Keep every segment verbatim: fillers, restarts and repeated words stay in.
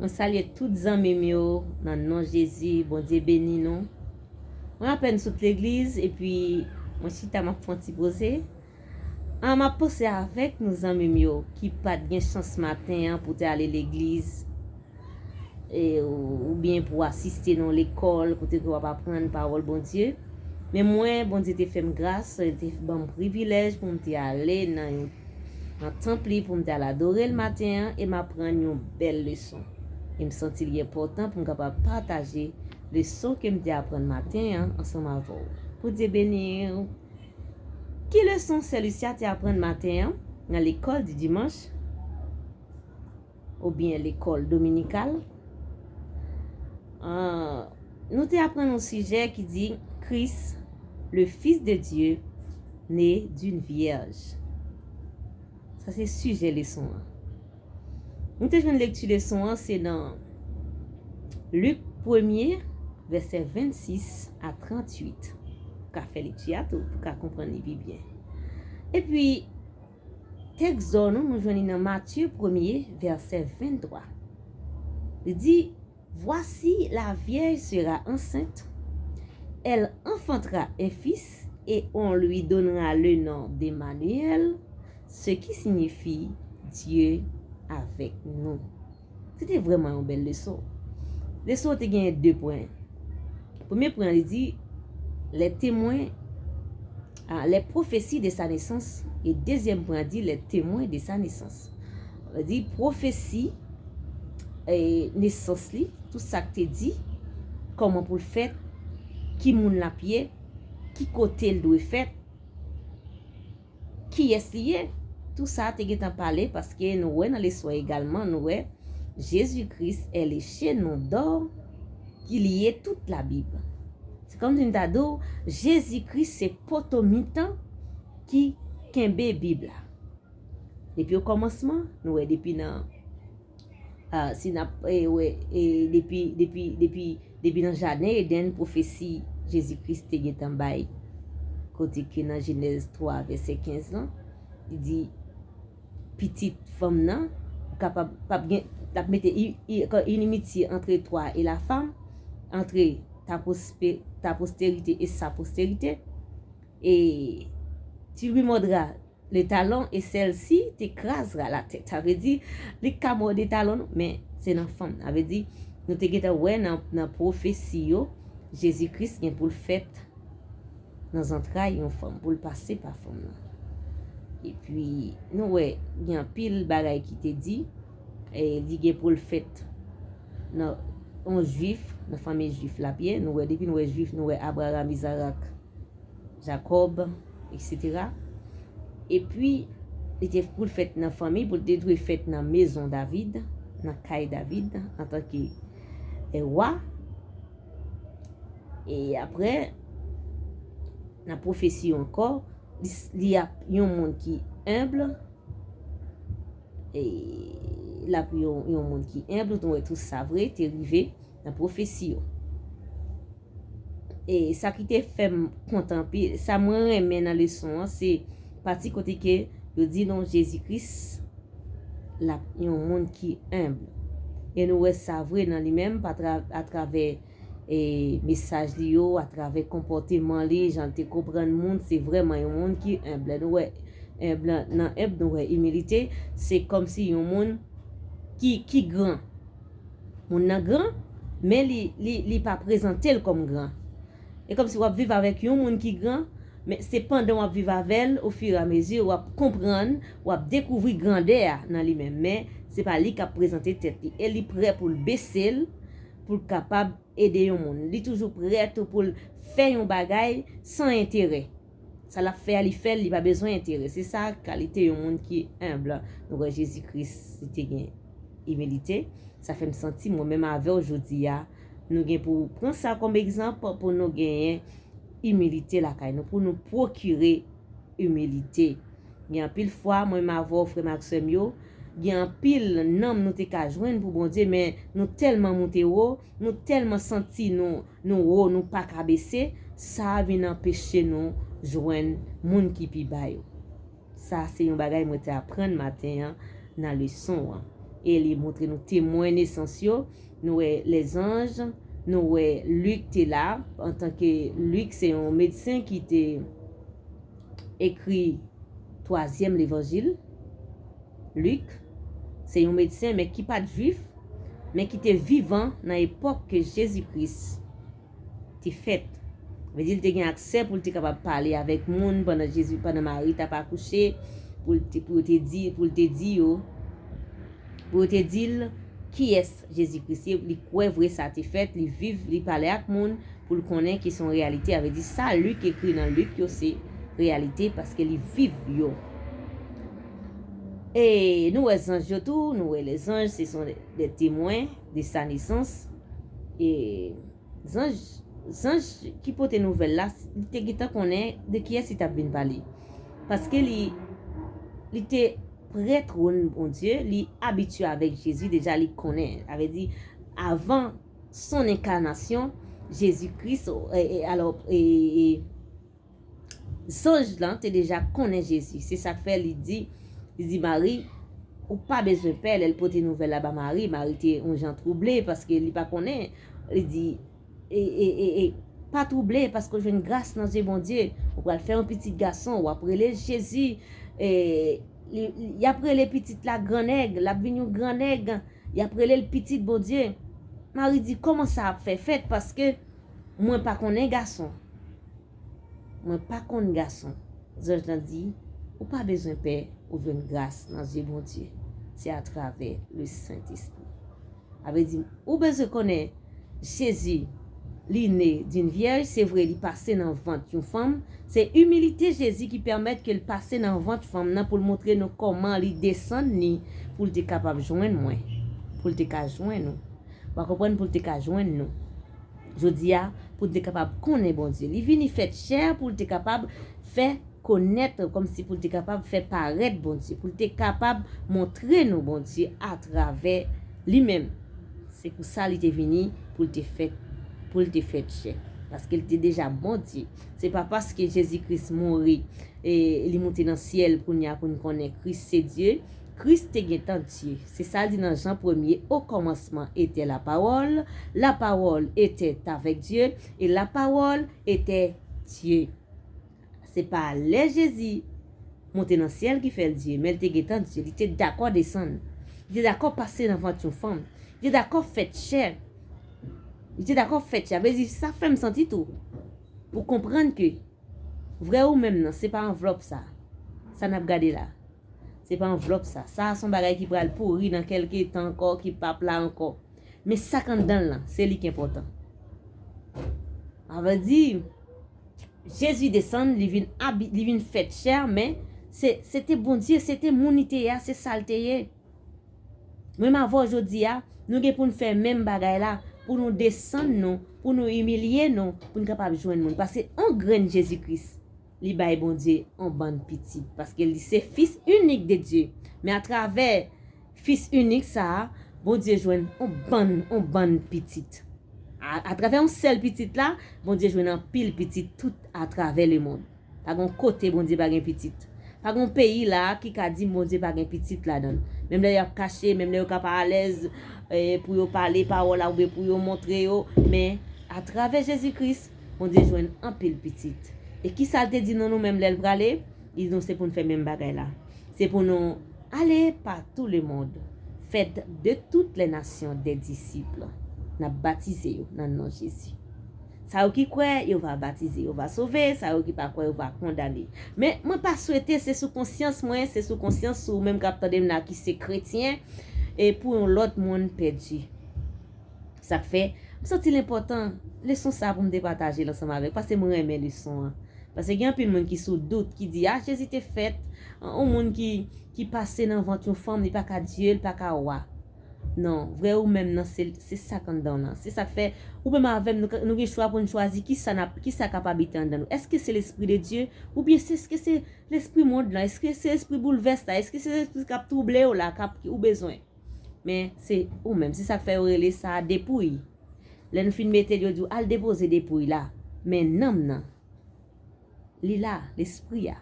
Mwen salye tout zanmi m yo nan non Jezi, Bondye beni nou. Mwen apèn sot legliz epi mwen chita m ap fè yon ti poze. An, m ap panse avèk nou zanmi m yo ki pa t gen chans maten an pou te ale legliz, e, oubyen pou asiste nan lekòl kote ke w ap aprann pawòl Bondye. Men mwen, Bondye te fè m gras, li te ban m privilèj pou m te ale nan yon, nan tanp li, pou m te al adore l maten an e m aprann yon bèl leson. E m santi li enpòtan pou m kapab pataje leson ke m te aprann maten an ansanm avè w. Bondye beni w. Ki leson sè Lucia te aprann maten an nan lekòl di dimanch oubyen lekòl dominikal? Ah, nou te aprann yon sijè ki di Kris, le Fils de Dieu, né d'une vierge. Sa se sijè leson an. Nou te jwenn lekti leson an, se nan Lik premye, vèsè vennsis a tranntuit. Ou ka fè lekti a tou pou w ka konprann li pi byen. Epi, tèks zò nou, nou jwenn li nan Matye premye, vèsè venntwa. Li di, Voici, la vierge sera enceinte, elle enfantera un fils et on lui donnera le nom d'Emmanuel, ce qui signifie Dieu avec nous. Se te vrèman yon bèl leson. Leson an te genyen de pwen. Premye pwen an, li di, les témoins, ah, les prophéties de sa naissance. E dezyèm pwen an di, les témoins de sa naissance. Sa vle di, pwofesi, e, nesans li, tout sa k te di, kòman pou l fèt, ki moun l ap ye, ki kote l dwe fèt, kiyès li ye. Tou sa te gentan pale, paske nou wè nan leson an egalman, nou wè Jezi Kris è leche non dò ki lye tout Labib. Se kòmsi m ta di w, Jezi Kris se poto mitan ki kenbe Bib la. Depi okòmansman, nou wè depi nan, ah, si n ap, e, wè, e, depi, depi, depi, depi nan jaden Edenn, pwofesi Jezi Kris te gentan bay, kote ke nan Jenèz twa, vèsè kenz lan, li di, pitit fanm nan, kapab, p ap gen, l ap mete i-, i-, inimitié entre toi et la femme, entre ta prospe-, ta postérité et sa postérité. Et tu lui mordras le talon et celle-ci t'écrasera la tête. Sa vle di, li ka mòde talon nou, men se nan fanm. Sa vle di, nou te gentan wè nan, nan pwofesi yo, Jezi Kris gen pou l fèt nan zantray yon fanm, pou l pase pa fanm nan. Epi, nou wè, gen anpil bagay ki te di, e li gen pou l fèt nan yon jwif, nan fanmi jwif l ap ye. Nou wè, depi nou wè jwif, nou wè Abraram, Izarak, Jakòb, etsetera. Epi, li te pou l fèt nan fanmi, pou l te dwe fèt nan mezon David, nan kay David, antanke, e, wa. E apre, nan pwofesi yo ankò, li, li ap yon moun ki enb, e l ap yon, yon moun ki enb, nou wè tou sa vre, te rive nan pwofesi yo. E sa ki te fè m kontan anpil, sa mwen renmen nan leson an, se pati kote ke yo di nou Jezi Kris, l ap yon moun ki enb. E nou wè sa vre nan li menm, pa tra-, atravè, e, mesaj li yo, atravè konpòteman li, jan l te konprann moun, se vrèman yon moun ki enb. Lè nou wè enb lan, nan enb, nou wè imilite, se kòmsi yon moun ki, ki gran. Moun nan gran, men li, li, li pa prezante l kòm gran. E kòmsi w ap viv avèk yon moun ki gran, men se pandan w ap viv avè l, ofiramezi, w ap konprann, w ap dekouvri grandè a nan li menm. Men se pa li k ap prezante tèt li. E li prè pou l bese l, pou l kapab ede yon moun. Li toujou prè tou pou l fè yon bagay san enterè. Sa l ap fè a, li fè l, li pa bezwen enterè. Se sa kalite yon moun ki enb. Nou wè Jezi Kris, li te gen imilite. Sa fè m santi mwen menm avè w jodi a, nou gen pou pran sa kòm egzanp pou nou genyen imilite lakay nou, pou nou pwokire imilite. Gen anpil fwa, mwen menm avè w, frè m ak sè m yo, gen anpil nanm nou te ka jwenn pou Bondye, men nou tèlman moute wo, nou tèlman santi nou, nou wo, nou pa ka bese, sa a vin anpeche nou jwenn moun ki pi ba yo. Sa a se yon bagay mwen te aprann maten an nan leson an. E li montre nou temwen nesans yo. Nou wè lèzanj, nou wè Lik te la, antanke Lik se yon medsen ki te ekri twazyèm levanjil. Lik se yon medsen, men ki pa t jwif, men ki te vivan nan epòk ke Jezi Kris te fèt. Vle di, li te gen aksè pou l te kapab pale avèk moun pandan Jezi, pandan Mari t ap akouche, pou l te, pou yo te di, pou l te di yo, pou yo te di l kiyès Jezi Kris ye. Li kwè vre sa te fèt, li viv, li pale ak moun pou l konnen ki se yon reyalite. A vle di, sa Lik ekri nan Lik yo se reyalite paske li viv yo. E nou wè zanj yo tou, nou wè lèzanj, se son de, de temwen de sa nesans. E zanj, zanj ki pote nouvèl la, li te gentan konnen de kiyès li t ap vin pale. Paske li, li te pre twòn Bondye, li abitye avèk Jezi, deja li konnen. Sa vle di, avan son enkanasyon, Jezi Kris, e, e, alò, e, e, zanj lan te deja konnen Jezi. Se sa k fè li di, li di Mari, ou pa bezwen pè. Lè l pote nouvèl la ba Mari, Mari te yon jan twouble paske li pa konnen. Li di, e, e, e, e, pa twouble paske w jwenn gras nan zye Bondye. Ou pral fè yon pitit gason, w ap rele l Jezi. E, li, li, y ap rele pitit la Gran Nèg, l ap vin yon gran nèg. Y ap rele l pitit Bondye. Mari di, kòman sa ap fè fèt? Paske mwen pa konnen gason. Mwen pa konn gason. Zanj lan di, ou pa bezwen pè, ou jwenn gras nan zye Bondye. Se atravè le Sentespri. Sa vle di, ou bezwen konnen Jezi, li ne d'une vierge, se vre, li pase nan vant yon fanm. Se imilite Jezi ki pèmèt ke l pase nan vant fanm nan pou l montre nou kòman li desann li pou l te kapab jwenn mwen, pou l te ka jwenn ou. W a konprann, pou l te ka jwenn nou. Jodi a, pou l te kapab konnen Bondye. Li vini fèt chè pou l te kapab fè konèt, kòmsi pou l te kapab fè parèt Bondye, pou l te kapab montre nou Bondye atravè li menm. Se pou sa li te vini, pou l te fèt, pou l te fèt chè. Paske l te deja Bondye. Se pa paske Jezi Kris mouri e li moute nan syèl kounye a pou n konnen Kris se Dye. Kris te gentan Dye. Se sa l di nan Jan premye, au commencement était la parole, la parole était avec Dieu, et la parole était Dieu. Se pa lè Jezi monte nan syèl ki fè l Dye, men l te gentan Dye. Li te dakò desann. Li te dakò pase nan vant yon fanm. Li te dakò fèt chè. Li te dakò fèt chè. Sa vle di, sa fè m santi tou. Pou konprann ke vrè ou menm nan, se pa anvlòp sa. Sa n ap gade la. Se pa anvlòp sa. Sa a se yon bagay ki pral pouri nan kèlke tan ankò, ki p ap la ankò. Men sa k anndan l lan, se li k enpòtan. Sa vle di, Jezi desann, li vin abi-, li vin fèt chè, men se, se te Bondye, se te moun li te ye a, se sa l te ye. Mwen m avè w jodi a, nou gen pou n fè menm bagay la, pou nou desann nou, pou nou imilye nou, pou n kapab jwenn moun. Paske on grenn Jezi Kris, li bay Bondye on bann pitit. Paske li se Fis inik de Dye. Men atravè Fis inik sa a, Bondye jwenn on bann, on bann pitit. A, atravè yon sèl pitit la, Bondye jwenn anpil pitit tout atravè lemonn. Pa gen yon kote Bondye pa gen pitit. Pa gen yon peyi la ki ka di Bondye pa gen pitit ladan l. Menm lè y ap kache, menm lè yo ka pa alèz, eh, pou yo pale pawòl la oubyen pou yo montre yo, men atravè Jezi Kris, Bondye jwenn anpil pitit. E kisa l te di nan nou menm lè l prale? Li di nou se pou n fè menm bagay la. Se pou nou aller par tout le monde, faites de toutes les nations des disciples. N ap batize yo nan non Jezi. Sa yo ki kwè, yo va batize, yo va sove. Sa yo ki pa kwè, yo va kondane. Men mwen pa swete, se sou konsyans mwen, se sou konsyans ou menm k ap tande m la ki se kretyen, e pou yon lòt moun pèdi. Sa k fè, m santi l enpòtan, leson sa a pou m te pataje l ansanm avèk, paske mwen renmen leson an. Paske gen anpil moun ki sou dout, ki di, a, Jezi te fèt, yon moun ki, ki pase nan vant yon fanm, li pa ka Dye, li pa ka wa. Non, vrè ou menm nan, se, se sa k anndan w nan. Se sa k fè, ou menm avè m, nou, nou gen chwa pou n chwazi kisa n ap, kisa k ap abite anndan nou. Èske se Lespri de Dye, oubyen se, èske se lespri mond lan? Èske se lespri boulvès la? Èske se lespri k ap twouble w la, k ap, ou bezwen? Men se ou menm. Se sa k fè yo rele sa depouy. Lè nou fin mete l, yo di w, al depoze depouy la. Men nanm nan, li la, lespri a,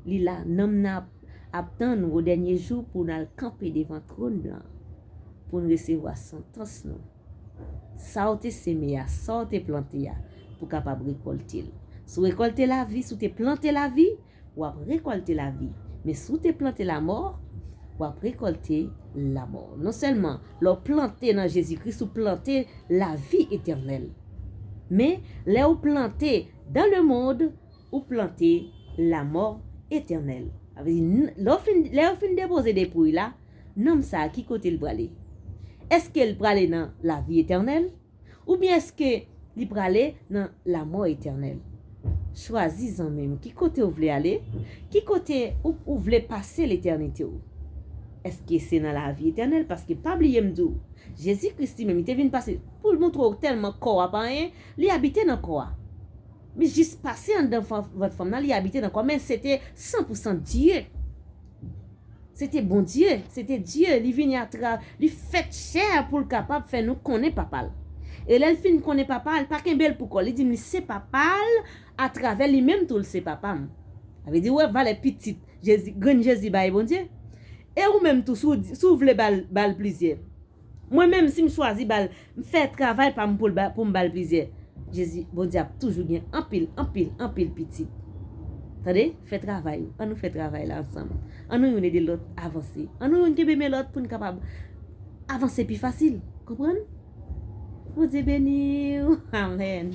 li la, nanm nan ap, Ap tann w o dènye jou pou n al kanpe devan twòn blan, pou n resevwa santans nou. Sa w te seme a, sa w te plante a, pou kapab rekòlte l. Si w rekòlte lavi, si w te plante lavi, w ap rekòlte lavi. Men si w te plante lamò, w ap rekòlte lamò. Non sèlman lè w plante nan Jezi Kris, ou plante lavi etènèl. Men lè w plante dans le monde, ou plante lamò etènèl. Sa vle di, lè w fin, lè yo fin depoze depouy la, nanm sa a, ki kote l prale? Èske l prale nan lavi etènèl? Oubyen èske li prale nan lamò etènèl? Chwazi, zanmi m, ki kote w vle ale? Ki kote ou, ou vle pase letènite w? Èske se nan lavi etènèl? Paske pa bliye m di w, Jezi Kris li menm, li te vin pase pou l montre w tèlman kò a pa anyen, li abite nan kò a. Li jis pase anndan vant fanm nan, li abite nan kò a, men se te san pou san Dye. Se te Bondye, se te Dye, li vini atra, li fèt chè pou l kapab fè nou konnen papa l. E lè l fin konnen papa l, pa kenbe l pou kò l, li di m li se papa l, atravè li menm tou l se papa m. Sa vle di, ou wè valè pitit Jezi, grenn Jezi bay Bondye. E ou menm tou, si w, si w vle ba l, ba l plizyè. Mwen menm, si m chwazi ba l, m fè travay pa m pou l ba, pou m ba l plizyè. Jezi, Bondye ap toujou gen anpil, anpil, anpil pitit. Tande, fè travay ou. Ann nou fè travay la ansanm. Ann nou youn ede lòt avanse. Ann nou youn kenbe men lòt pou n kapab avanse pi fasil. Konprann? Bondye beni w. Amèn.